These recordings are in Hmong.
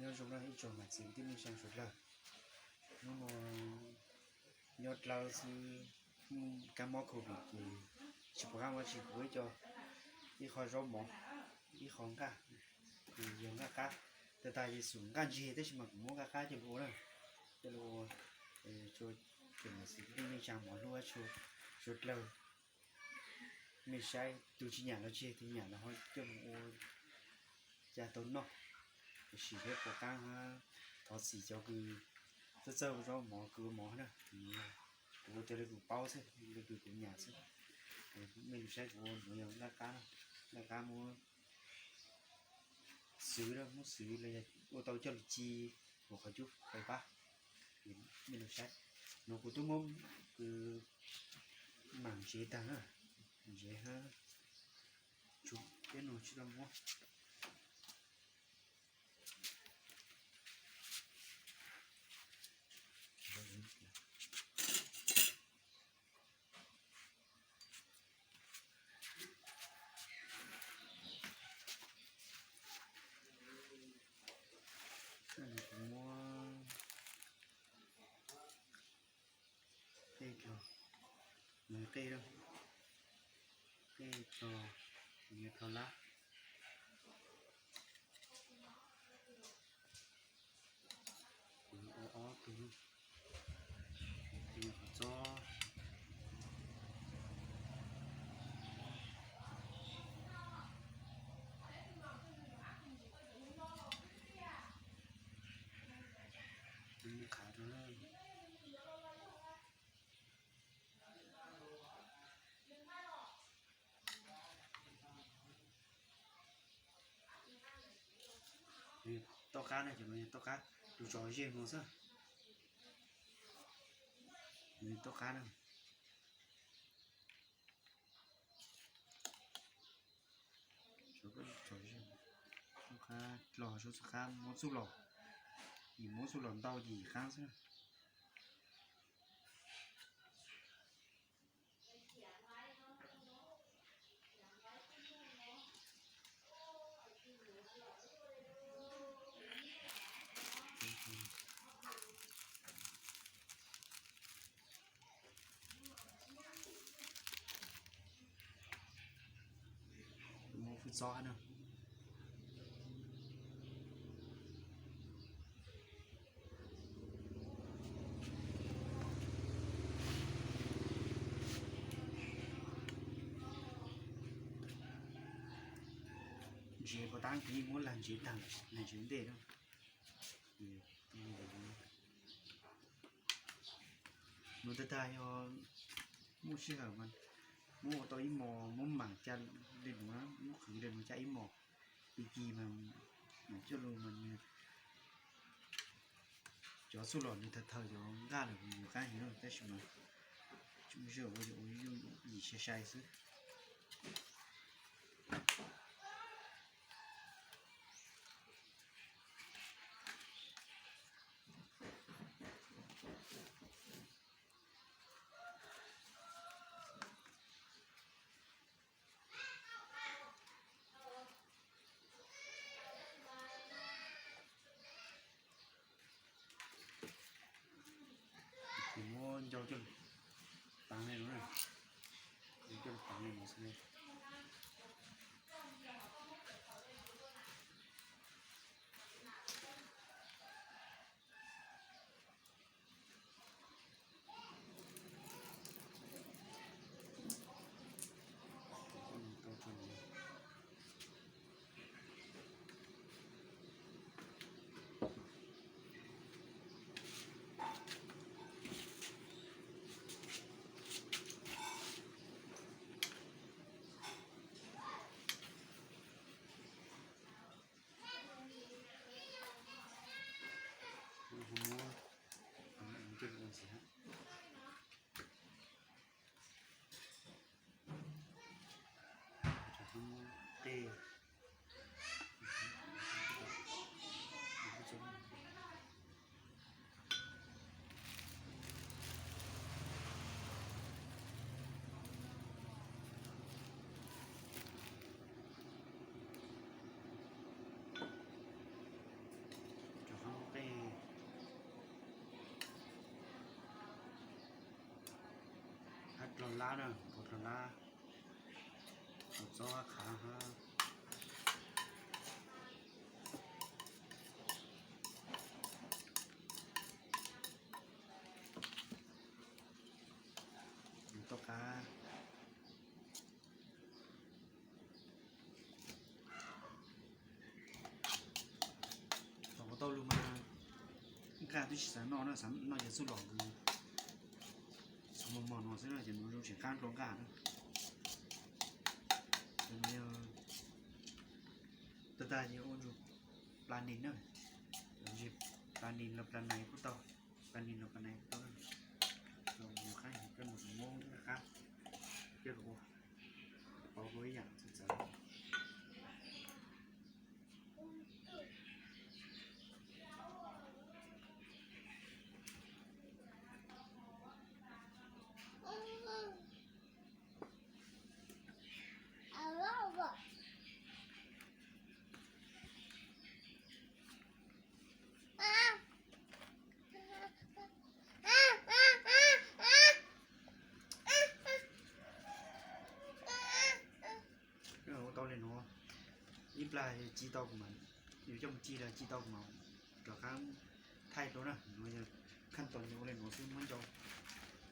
Nyob zoo na ib tsoom niam txiv kwv tij neej tsa sawv daws. Hnub no nyob dlawb xwb, kab mob covid ces tsis pom qab ua tsi, kuv ib co, ib qho zaub mov, ib qho nqaj, ces yog nqaj qab. Tag tag ces xum nqaj ntseg tab sis mas kuv muab nqaj qab coj los ua na, coj los ua, tsoom niam txiv kwv tij neej tsa mov hlub sawv daws, nej saib tus tsis nyiam los tseg, tus nyiam los ho coj mus ua cas tau noj. Tiam sis peb puas qab, thov txim cov kws txawj txawj ua zaub mov kws ua mov na, kuv ua raws li kuv paub xwb, li kws kuv nyiam xwb. Nej saib kuv ua nuav yog nqaj qab, nqaj qab muab xwb, muab xwb los yog ua tau coj lug ci hauv qhov cub pais pab. Nej saib, nuav kuv twb muab kws maam ntsev taag na, ntsev hab tsuv peb nus tsis tau muab. Kuv muab qej dlog, qej dlog, qej dlog, qej dlog lab. Kuv ua ob tug, qhov txob. Khav rau na. Toj qab na, cov no yog toj qab, tus tso zej no xwb. Toj qab na. Toj qab los, toj qab muab txuj los, yim muab txuj los ntau yim qaab xwb. Muab fwj txob na. Ntsev puas tab kiv muab lag ntsev tag, lag ntsev ntej na. Nuav tag tag yog muaj sij hawm mas muab ua tau ib mos, muab maam ca le nuav, muab qhwv le nuav ca ib mos, pig kig mas, mas coj lug mas nws, cov txuj lom nws tawg tawg cov nqaj lawm yuav qaab heev, tab sis mas tsis muaj sij hawm ua, ua yim sai sai xwb. Kuv muab ncau coj lug taav le nuav na, ncau coj lug taav le nuav xwb. Lab na, pov rau lab, txob qab qhav hab. Toj qab. Thaum ua tau lug mas nqaj twb tsis xav noj na, xav noj cov txuj lom kws txhoov mos mos no xwb na, ces nws zoo tseem qab dua nqaj na. Ces nws yog tag tag ces ua ntsug pla nis na, ntsug pla nis los pla nais kuj tau, pla nis los pla nais kuj tau. Los mus qab yog koj mus muab qab, koj ua, pov ua ib yam txawv txawv. Ua tau li nuav, ib plag ci tau kuv mam, yus coj mus ci los ci tau kuv mam rov qab thaij dua na. Nuav yog khaj toos yog ua li nuav xwb, muab ncau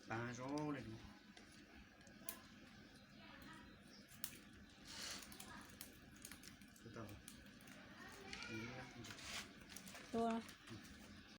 pav zoo li nuav. Tua.